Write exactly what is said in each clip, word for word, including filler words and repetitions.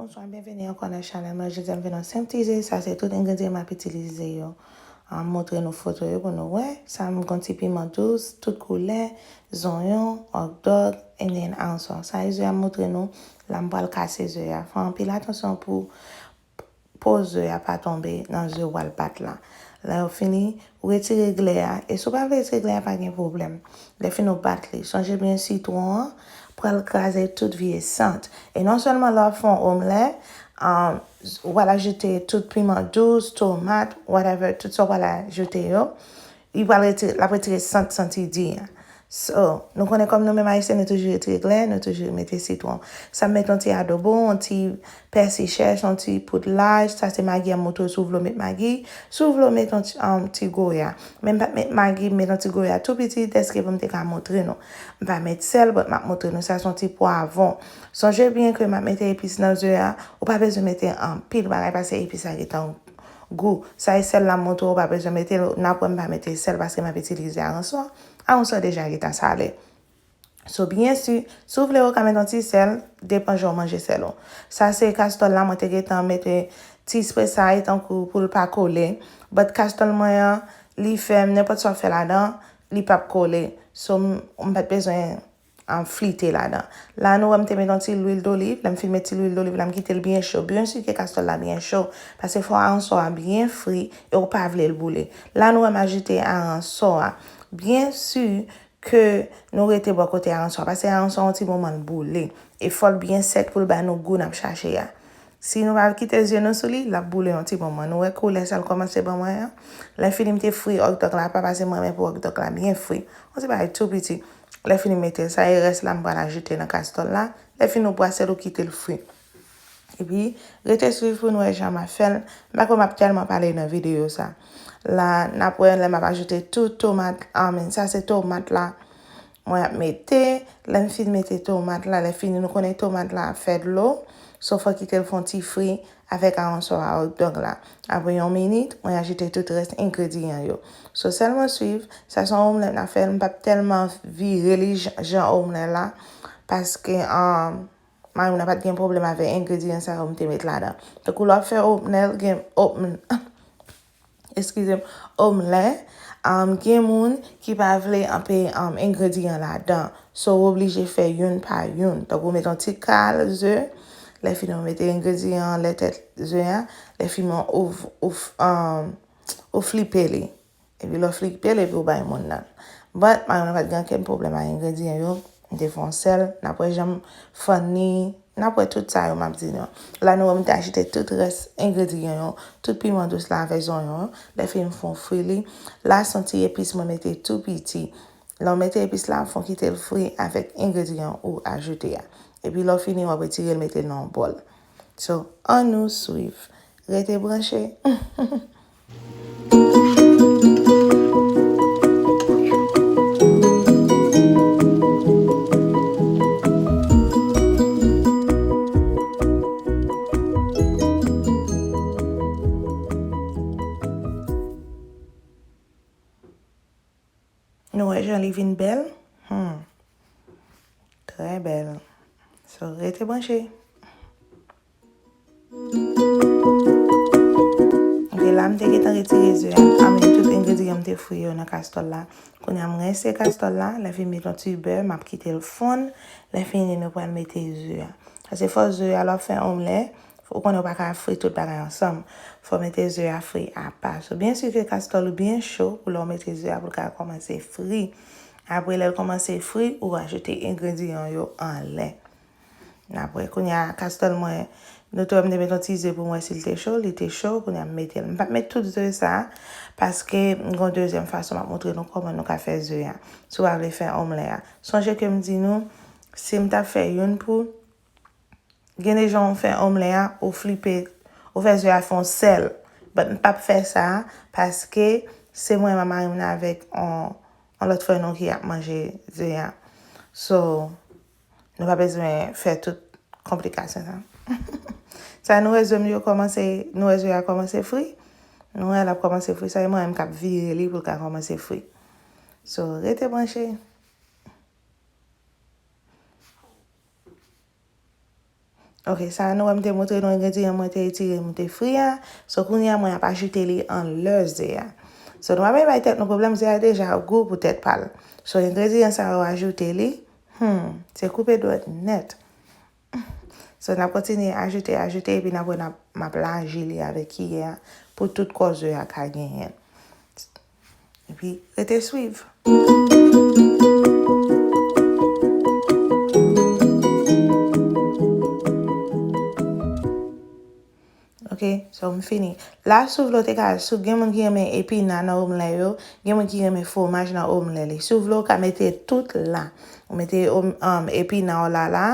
Bonswa, byenveni ankò nan chanèl mwen. Jodi a m vin yon senp ti ze, sa se tout engredyan m ap itilize yo. An, m montre nou foto yo pou nou wè. Sa m gon ti piman dous, tout koulè, zonyon, hot dog, and then aranson. Sa e ze a m montre nou. La m pral kase ze a. Fè anpil atansyon pou po ze a pa tonbe nan ze w pral bat la. Lè w fini, ou retire glè a. E si w pa vle retire glè a, pa gen pwoblèm. Lè fini w bat li. Sonje byen sitwon an pral kraze tout vye sant. E non sèlman lè w ap fè yon omlèt, um, ou pral ajoute tout piman dous, tomat, whatever, tout sa w pral ajoute yo. Li pral retire, l ap retire sant santi di a. So, nou konnen kòm nou menm Ayisyen, nou toujou retire glè, nou toujou mete sitwon. Sa m met yon ti adobo, yon ti pèsi chèch, yon ti poud laj, sa se magi a m montre w si w vle w met magi. Si w vle w met yon ti, um, ti goya. Men m pa t met magi, m met yon ti goya tou piti, dèske pou m te ka montre nou. M pa met sèl, but m ap montre nou. Sa se yon ti pwavwon. Sonje byen ke m ap mete epis nan ze a, ou pa bezwen mete anpil bagay, paske epis la gentan gou. Sa e sèl la m montre w, ou pa bezwen mete l, n ap wè m pa mete sèl paske m ap itilize aransò. Aransò deja gentan sale. So, byen si, si w vle, ou ka mete yon ti sèl, depan jan w manje sèl ou. Sa se kastòl la, mwen te gentan mete ti espre sa, tankou pou l pa kole. But kastòl mwen an, li fèm, nenpòt sa w fè ladan, li p ap kole. So, m, m pa t bezwen an flite ladan. La, nou wè m te met yon ti lwil doliv. Lè m fin met ti lwil doliv la, m kite l byen cho. Byen si ke kastòl la byen cho. Paske fò aransò a byen fri e ou pa vle l boule. La, nou wè m ajoute aransò a. Byen si ke nou rete bò kote aransò a. Paske aransò a yon ti moman l boule. E fò l byen sèk pou l ba nou gou n ap chache a. Si nou pa kite zye nou sou li, l ap boule yon ti moman. Nou wè koulè sa l kòmanse ban mwen an? Lè fini m te fri hot dog la, pa pase mwen men pou hot dog la byen fri. Yon ti bagay tou piti. Lè fini m mete l, sa e rès la m pral ajoute nan kastòl la. Lè fini ou brase l ou kite l fri. Epi, rete swiv pou n wè jan m ap fè l. M pa kwè m ap tèlman pale nan videyo sa. La, n ap wè lè m ap ajoute tout tomat. Amen. Sa se tomat la. Mwen ap mete, lè m fin mete tomat la, lè fini nou konnen tomat la ap fè dlo. So fò kite l fè yon ti fri avèk aransò a hot dog la. Apre yon minit, mwen ajoute tout rès engredyan yo. So sèlman swiv, sa se yon omlèt n ap fè, m p ap tèlman vire li jan, jan omlèt la, paske, um, mari m nan pa t gen pwoblèm avèk engredyan sa yo m te met ladan. Tankou lè w ap fè omlèt, gen omlèt, eskize m, omlèt, um, gen moun ki pa vle anpe, um, engredyan ladan. So, ou oblije fè youn pa youn. Tankou ou mete yon ti kal ze, lè fini ou mete engredyan an lè tèt ze a, lè fini ou, ou, um, ou flipe li. Epi lè w flipe l, epi w bay moun nan. But, mari m nan pa t gen okenn pwoblèm ak engredyan yo. M te fè yon sèl, n ap wè jan m fann li, n ap wè tout sa yo m ap di nou an. La, nou wè m te ajoute tout rès engredyan yo, tout piman dous la avèk zonyon yo. Lè fini m fè yon fri li. La, se yon ti epis mwen mete tou piti. Lè w mete epis la, fò w kite l fri avèk engredyan ou ajoute a. Epi lè w fini, w ap retire l, mete l nan yon bòl. So, ann nou swiv. Rete branche. Nou wè jan li vin bèl? Hmm. Trè bèl. So, rete branche. Ok, la m te gentan retire ze a. Anben, tout engredyan m te fri yo nan kastòl la. Kounye a, m rense kastòl la. Lè fini, m met yon ti bè, m ap kite l fonn. Lè fini, nou pral mete ze a. Paske fò ze a, lè w ap fè omlèt, ou konnen ou pa ka fri tout bagay ansanm. Fò w mete ze a fri apa. So, byen si ke kastòl ou byen cho pou lè w mete ze a pou l ka kòmanse fri. Apre, lè l kòmanse fri, ou ajoute engredyan yo anlè. Apre, kounye a, kastòl mwen, nou te wè m te met yon ti ze pou m wè si l te cho, li te cho, kounye a m mete l. M pa t met tout ze sa, paske m gon dezyèm fason m ap montre nou kòman nou ka fè ze a. Si w pa vle fè omlèt a. Sonje ke m di nou, si m t ap fè youn pou, gen de jan w fè omlèt a, ou flipe, ou fè ze a fè yon sèl. But m p ap fè sa, paske se mwen, mari m nan avèk on, on lòt frè nou ki ap manje ze a. So, nou pa bezwen fè tout konplikasyon sa. Sa nou wè ze m yo kòmanse, nou wè ze a kòmanse fri. Nou wè l ap kòmanse fri. Sa e mwen menm k ap vire li pou l ka kòmanse fri. So, rete branche. Ok, sa a nou wè m te montre nou engredyan mwen te etire, mwen te fri a. So, kounye a, mwen ap ajoute li anlè ze a. So, nou pa bezwen bay tèt nou pwoblèm, ze a deja gou pou tèt pa l. So, engredyan sa yo ajoute li, hmm, se koupe dwèt nèt. So, n ap kontinye ajoute, ajoute, epi n ap wè n ap, m ap laji li avèk kiyè a pou tout kò ze a ka genyen. Epi, rete swiv. Ok, so m fini. La, si w vle w te ka, si gen moun ki renmen epina nan omlè yo, gen moun ki renmen fwomaj nan omlè li. Si w vle w ka mete tout la. Ou mete om- um, epina w la la,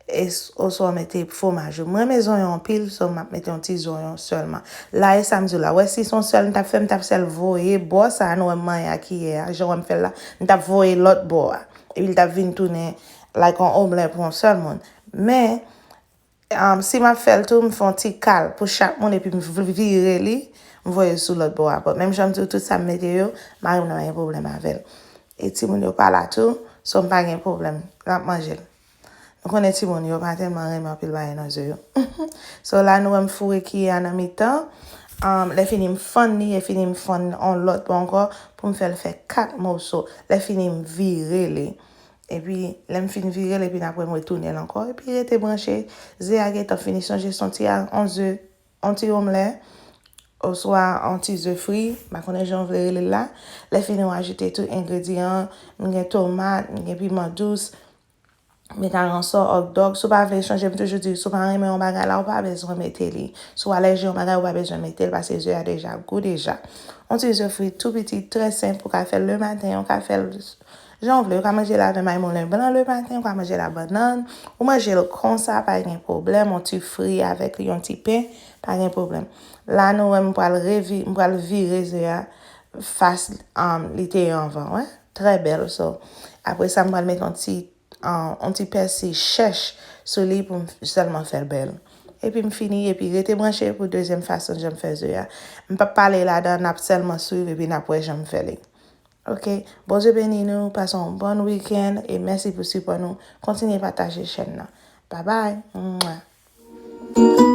e s- oswa w mete fwomaj ou. Mwen renmen zonyon anpil, so m ap mete yon ti zonyon sèlman. La, e sa m di w la. Wè, si se yon sèl m t ap fè, m t ap sèl voye bò sa a, nou wè m manyen ak kiyè a, jan w wè m fè l la, m t ap voye lòt bò a. Epi l t ap vin tounen like yon omlè pou yon sèl moun. Men, Um, si m ap fè l tou, m fè yon ti kal pou chak moun epi m v- vire li, m voye l sou lòt bò a. But menm jan m di w, tout sa m mete yo, mari m nan pa gen pwoblèm avè l. E timoun yo pa la tou, so m pa gen pwoblèm. L ap manje l. Nou konnen timoun yo pa tèlman renmen anpil bagay nan ze yo. So la nou wè m foure kiyè a nan mitan. Um, lè fini m fann li, lè fini m fann on lòt bò ankò pou m fè l fè kat moso. Lè fini m vire li. Epi, lè m fin vire l, epi n ap wè m retounen l ankò. Epi, rete branche. Ze a gentan fini. Sonje, se yon ti a- on ze, on ti omlè, oswa on ti ze fri. M pa konnen jan w vle rele l la. Lè fini, w ajoute tout engredyan. M gen tomat, m gen piman dous, m gen aransò, òkdòk. Si w pa vle chanje, m toujou di, si w pa renmen yon bagay la, ou pa bezwen mete li. Si w alèji yon bagay, ou pa bezwen mete l, paske ze a deja gou deja. On ti ze fri tou piti, trè senp, ou ka fè l lematen, ou ka fè l jan w vle. Ou ka manje l avè may moulen blan lematen, ou ka manje l ak bannann. Ou manje l konsa, pa gen pwoblèm. On ti fri avèk li, on ti pen, pa gen pwoblèm. La, nou wè m pral revi- m pral vire ze a fas, um, li te ye anvan, wè. Trè bèl, so. Apre sa, m pral mete on ti, um, on ti pèsi chèch sou li pou m sèlman fè l bèl. Epi m fini, epi rete branche pou dezyèm fason jan m fè ze a. M p ap pale ladan, n ap sèlman swiv epi n ap wè jan m fè li. Ok, Bondye beni nou, pase yon bon wikenn e mèsi pou sipò nou. Kontinye pataje chèn nan. Babay. Mwa.